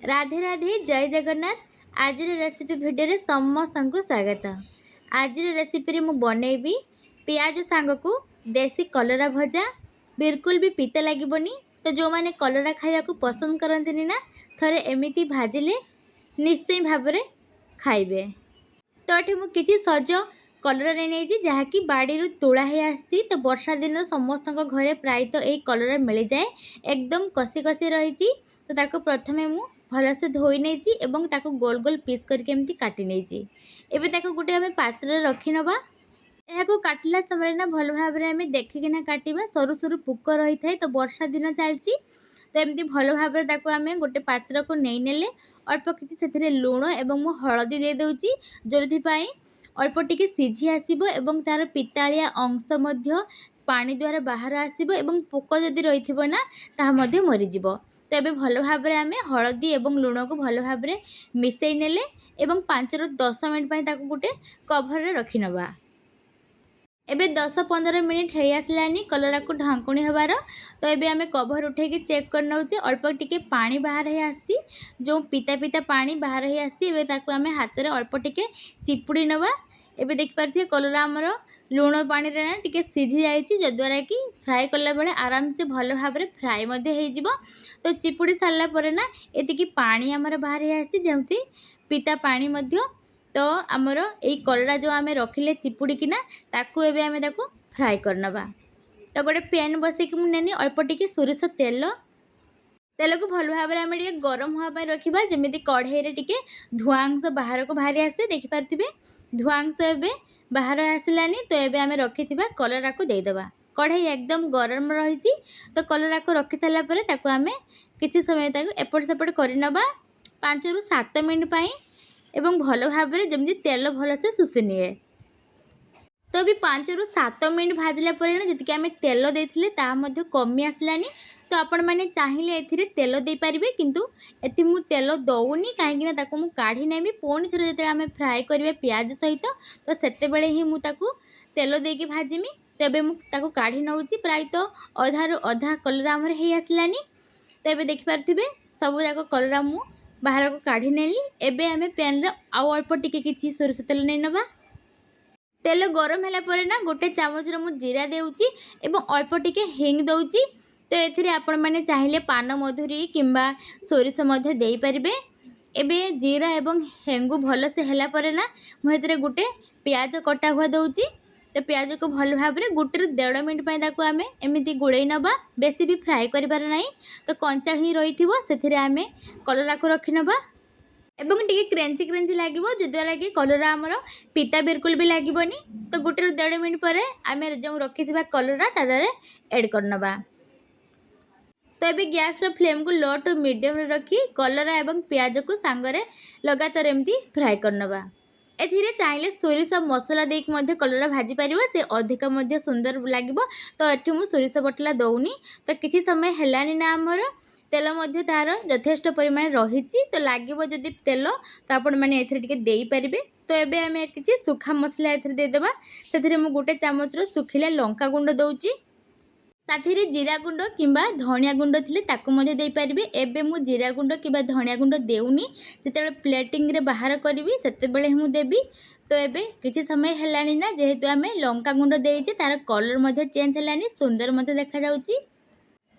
ରାଧେ ରାଧେ, ଜୟ ଜଗନ୍ନାଥ। ଆଜିର ରେସିପି ଭିଡ଼ିଓରେ ସମସ୍ତଙ୍କୁ ସ୍ୱାଗତ। ଆଜିର ରେସିପିରେ ମୁଁ ବନେଇବି ପିଆଜ ସାଙ୍ଗକୁ ଦେଶୀ କଲରା ଭଜା। ବିଲକୁଲ ବି ପିତା ଲାଗିବନି। ତ ଯେଉଁମାନେ କଲରା ଖାଇବାକୁ ପସନ୍ଦ କରନ୍ତିନି ନା, ଥରେ ଏମିତି ଭାଜିଲେ ନିଶ୍ଚୟ ଭାବରେ ଖାଇବେ। ତ ଏଠି ମୁଁ କିଛି ସଜ କଲରା ନେଇଛି, ଯାହାକି ବାଡ଼ିରୁ ତୋଳା ହେଇ ଆସିଛି। ତ ବର୍ଷା ଦିନ ସମସ୍ତଙ୍କ ଘରେ ପ୍ରାୟତଃ ଏଇ କଲରା ମିଳିଯାଏ। ଏକଦମ କଷି କଷି ରହିଛି। ତ ତାକୁ ପ୍ରଥମେ ମୁଁ ଭଲସେ ଧୋଇ ନେଇଛି ଏବଂ ତାକୁ ଗୋଲ ଗୋଲ ପିସ୍ କରିକି ଏମିତି କାଟି ନେଇଛି। ଏବେ ତାକୁ ଗୋଟେ ଆମେ ପାତ୍ରରେ ରଖିନେବା। ଏହାକୁ କାଟିଲା ସମୟରେ ନା ଭଲ ଭାବରେ ଆମେ ଦେଖିକିନା କାଟିବା, ସରୁ ସରୁ ପୋକ ରହିଥାଏ। ତ ବର୍ଷା ଦିନ ଚାଲିଛି। ତ ଏମିତି ଭଲ ଭାବରେ ତାକୁ ଆମେ ଗୋଟେ ପାତ୍ରକୁ ନେଇନେଲେ ଅଳ୍ପ କିଛି ସେଥିରେ ଲୁଣ ଏବଂ ମୁଁ ହଳଦୀ ଦେଇଦେଉଛି, ଯେଉଁଥିପାଇଁ ଅଳ୍ପ ଟିକେ ସିଝି ଆସିବ ଏବଂ ତା'ର ପିତାଳିଆ ଅଂଶ ମଧ୍ୟ ପାଣି ଦ୍ୱାରା ବାହାର ଆସିବ ଏବଂ ପୋକ ଯଦି ରହିଥିବ ନା, ତାହା ମଧ୍ୟ ମରିଯିବ। ତ ଏବେ ଭଲ ଭାବରେ ଆମେ ହଳଦୀ ଏବଂ ଲୁଣକୁ ଭଲ ଭାବରେ ମିଶାଇ ନେଲେ ଏବଂ 5ରୁ 10 ମିନିଟ୍ ପାଇଁ ତାକୁ ଗୋଟେ କଭରରେ ରଖିନେବା। ଏବେ 10-15 ମିନିଟ୍ ହେଇ ଆସିଲାନି କଲରାକୁ ଢାଙ୍କୁଣୀ ହେବାର। ତ ଏବେ ଆମେ କଭର ଉଠେଇକି ଚେକ୍ କରିନେଉଛେ। ଅଳ୍ପ ଟିକେ ପାଣି ବାହାର ହେଇ ଆସିଛି, ଯେଉଁ ପିତା ପିତା ପାଣି ବାହାର ହେଇ ଆସିଛି। ଏବେ ତାକୁ ଆମେ ହାତରେ ଅଳ୍ପ ଟିକେ ଚିପୁଡ଼ି ନେବା। ଏବେ ଦେଖିପାରୁଥିବେ, କଲରା ଆମର ଲୁଣ ପାଣିରେ ନା ଟିକେ ସିଝି ଯାଇଛି, ଯଦ୍ୱାରା କି ଫ୍ରାଏ କଲାବେଳେ ଆରାମସେ ଭଲ ଭାବରେ ଫ୍ରାଏ ମଧ୍ୟ ହେଇଯିବ। ତ ଚିପୁଡ଼ି ସାରିଲା ପରେ ନା ଏତିକି ପାଣି ଆମର ବାହାର ହେଇ ଆସିଛି, ଯେମିତି ପିତା ପାଣି ମଧ୍ୟ। ତ ଆମର ଏଇ କଲରା ଯେଉଁ ଆମେ ରଖିଲେ ଚିପୁଡ଼ିକିନା, ତାକୁ ଏବେ ଆମେ ତାକୁ ଫ୍ରାଏ କରିନେବା। ତ ଗୋଟେ ପ୍ୟାନ୍ ବସେଇକି ମୁଁ ନେନି ଅଳ୍ପ ଟିକେ ସୋରିଷ ତେଲ। ତେଲକୁ ଭଲ ଭାବରେ ଆମେ ଟିକେ ଗରମ ହେବା ପାଇଁ ରଖିବା, ଯେମିତି କଢ଼େଇରେ ଟିକେ ଧୂଆଁ ଅଂଶ ବାହାରକୁ ବାହାରି ଆସେ। ଦେଖିପାରୁଥିବେ, ଧୂଆଁ ଅଂଶ ଏବେ ବାହାର ଆସିଲାନି। ତ ଏବେ ଆମେ ରଖିଥିବା କଲରାକୁ ଦେଇଦେବା। କଢ଼େଇ ଏକଦମ ଗରମ ରହିଛି। ତ କଲରାକୁ ରଖି ସାରିଲା ପରେ ତାକୁ ଆମେ କିଛି ସମୟ ତାକୁ ଏପଟ ସେପଟ କରିନେବା 5ରୁ 7 ମିନିଟ୍ ପାଇଁ ଏବଂ ଭଲ ଭାବରେ ଯେମିତି ତେଲ ଭଲସେ ଶୋଷି ନିଏ। ତ ବି 5ରୁ 7 ମିନିଟ୍ ଭାଜିଲା ପରେ ନା ଯେତିକି ଆମେ ତେଲ ଦେଇଥିଲେ, ତାହା ମଧ୍ୟ କମି ଆସିଲାନି। ତ ଆପଣମାନେ ଚାହିଁଲେ ଏଥିରେ ତେଲ ଦେଇପାରିବେ, କିନ୍ତୁ ଏଠି ମୁଁ ତେଲ ଦେଉନି, କାହିଁକିନା ତାକୁ ମୁଁ କାଢ଼ି ନେବି। ପୁଣି ଥରେ ଯେତେବେଳେ ଆମେ ଫ୍ରାଏ କରିବା ପିଆଜ ସହିତ, ତ ସେତେବେଳେ ହିଁ ମୁଁ ତାକୁ ତେଲ ଦେଇକି ଭାଜିମି। ତେବେ ମୁଁ ତାକୁ କାଢ଼ି ନେଉଛି। ପ୍ରାୟତଃ ଅଧାରୁ ଅଧା କଲରା ଆମର ହେଇ ଆସିଲାନି। ତ ଏବେ ଦେଖିପାରୁଥିବେ, ସବୁଯାକ କଲରା ମୁଁ ବାହାରକୁ କାଢ଼ି ନେଲି। ଏବେ ଆମେ ପ୍ୟାନ୍ରେ ଆଉ ଅଳ୍ପ ଟିକେ କିଛି ସୋରିଷ ତେଲ ନେଇ ନେବା। ତେଲ ଗରମ ହେଲା ପରେ ନା ଗୋଟେ ଚାମଚର ମୁଁ ଜିରା ଦେଉଛି ଏବଂ ଅଳ୍ପ ଟିକେ ହିଙ୍ଗ ଦେଉଛି। ତ ଏଥିରେ ଆପଣମାନେ ଚାହିଁଲେ ପାନ ମଧୁରୀ କିମ୍ବା ସୋରିଷ ମଧ୍ୟ ଦେଇପାରିବେ। ଏବେ ଜିରା ଏବଂ ହେଙ୍ଗୁ ଭଲସେ ହେଲା ପରେ ନା ମୁଁ ଏଥିରେ ଗୋଟେ ପିଆଜ କଟା ହୁଆ ଦେଉଛି। ତ ପିଆଜକୁ ଭଲ ଭାବରେ 1ରୁ 1.5 ମିନିଟ୍ ପାଇଁ ତାକୁ ଆମେ ଏମିତି ଗୋଳେଇ ନେବା। ବେଶୀ ବି ଫ୍ରାଏ କରିବାର ନାହିଁ। ତ କଞ୍ଚା ହିଁ ରହିଥିବ, ସେଥିରେ ଆମେ କଲରାକୁ ରଖିନେବା ଏବଂ ଟିକେ କ୍ରଞ୍ଚି କ୍ରଞ୍ଚି ଲାଗିବ, ଯଦ୍ୱାରା କି କଲରା ଆମର ପିତା ବିଲକୁଲ ବି ଲାଗିବନି। ତ 1ରୁ 1.5 ମିନିଟ୍ ପରେ ଆମେ ଯେଉଁ ରଖିଥିବା କଲରା ତା ଦେହରେ ଏଡ଼୍ କରିନେବା। ତ ଏବେ ଗ୍ୟାସ୍ର ଫ୍ଲେମ୍କୁ ଲୋ ଟୁ ମିଡ଼ିୟମ୍ରେ ରଖି କଲରା ଏବଂ ପିଆଜକୁ ସାଙ୍ଗରେ ଲଗାତାର ଏମିତି ଫ୍ରାଏ କରିନେବା। ଏଥିରେ ଚାହିଁଲେ ସୋରିଷ ମସଲା ଦେଇକି ମଧ୍ୟ କଲରା ଭାଜି ପାରିବ, ସେ ଅଧିକ ମଧ୍ୟ ସୁନ୍ଦର ଲାଗିବ। ତ ଏଠି ମୁଁ ସୋରିଷ ବଟଲା ଦେଉନି। ତ କିଛି ସମୟ ହେଲାନି ନା ଆମର ତେଲ ମଧ୍ୟ ତା'ର ଯଥେଷ୍ଟ ପରିମାଣରେ ରହିଛି। ତ ଲାଗିବ ଯଦି ତେଲ, ତ ଆପଣମାନେ ଏଥିରେ ଟିକେ ଦେଇପାରିବେ। ତ ଏବେ ଆମେ କିଛି ଶୁଖା ମସଲା ଏଥିରେ ଦେଇଦେବା। ସେଥିରେ ମୁଁ ଗୋଟେ ଚାମଚର ଶୁଖିଲା ଲଙ୍କା ଗୁଣ୍ଡ ଦେଉଛି। ସାଥିରେ ଜିରା ଗୁଣ୍ଡ କିମ୍ବା ଧଣିଆ ଗୁଣ୍ଡ ଥିଲେ ତାକୁ ମଧ୍ୟ ଦେଇପାରିବେ। ଏବେ ମୁଁ ଜିରା ଗୁଣ୍ଡ କିମ୍ବା ଧଣିଆ ଗୁଣ୍ଡ ଦେଉନି, ଯେତେବେଳେ ପ୍ଲେଟିଂରେ ବାହାର କରିବି ସେତେବେଳେ ମୁଁ ଦେବି। ତ ଏବେ କିଛି ସମୟ ହେଲାଣି ନା ଯେହେତୁ ଆମେ ଲଙ୍କା ଗୁଣ୍ଡ ଦେଇଛେ, ତା'ର କଲର୍ ମଧ୍ୟ ଚେଞ୍ଜ ହେଲାନି, ସୁନ୍ଦର ମଧ୍ୟ ଦେଖାଯାଉଛି।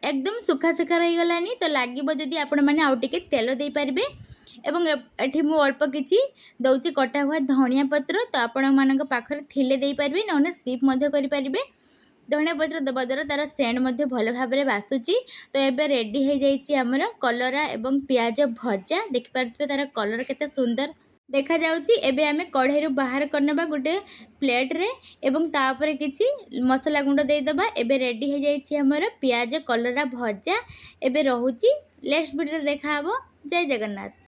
ଏକଦମ ଶୁଖା ଶୁଖା ରହିଗଲାନି। ତ ଲାଗିବ ଯଦି ଆପଣମାନେ ଆଉ ଟିକେ ତେଲ ଦେଇପାରିବେ। ଏବଂ ଏଠି ମୁଁ ଅଳ୍ପ କିଛି ଦେଉଛି କଟା ହୁଆ ଧଣିଆ ପତ୍ର। ତ ଆପଣମାନଙ୍କ ପାଖରେ ଥିଲେ ଦେଇପାରିବେ, ନହେଲେ ସ୍କିପ୍ ମଧ୍ୟ କରିପାରିବେ। ଧଣିଆ ପତ୍ର ଦେବା ଦ୍ୱାରା ତା'ର ସେଣ୍ଟ ମଧ୍ୟ ଭଲ ଭାବରେ ବାସୁଛି। ତ ଏବେ ରେଡ଼ି ହେଇଯାଇଛି ଆମର କଲରା ଏବଂ ପିଆଜ ଭଜା। ଦେଖିପାରୁଥିବେ, ତା'ର କଲର୍ କେତେ ସୁନ୍ଦର ଦେଖାଯାଉଛି। ଏବେ ଆମେ କଢ଼େଇରୁ ବାହାର କରିନେବା ଗୋଟେ ପ୍ଲେଟ୍ରେ ଏବଂ ତା ଉପରେ କିଛି ମସଲା ଗୁଣ୍ଡ ଦେଇଦେବା। ଏବେ ରେଡ଼ି ହେଇଯାଇଛି ଆମର ପିଆଜ କଲରା ଭଜା। ଏବେ ରହୁଛି, ନେକ୍ସଟ ଭିଡ଼ିଓରେ ଦେଖାହେବ। ଜୟ ଜଗନ୍ନାଥ।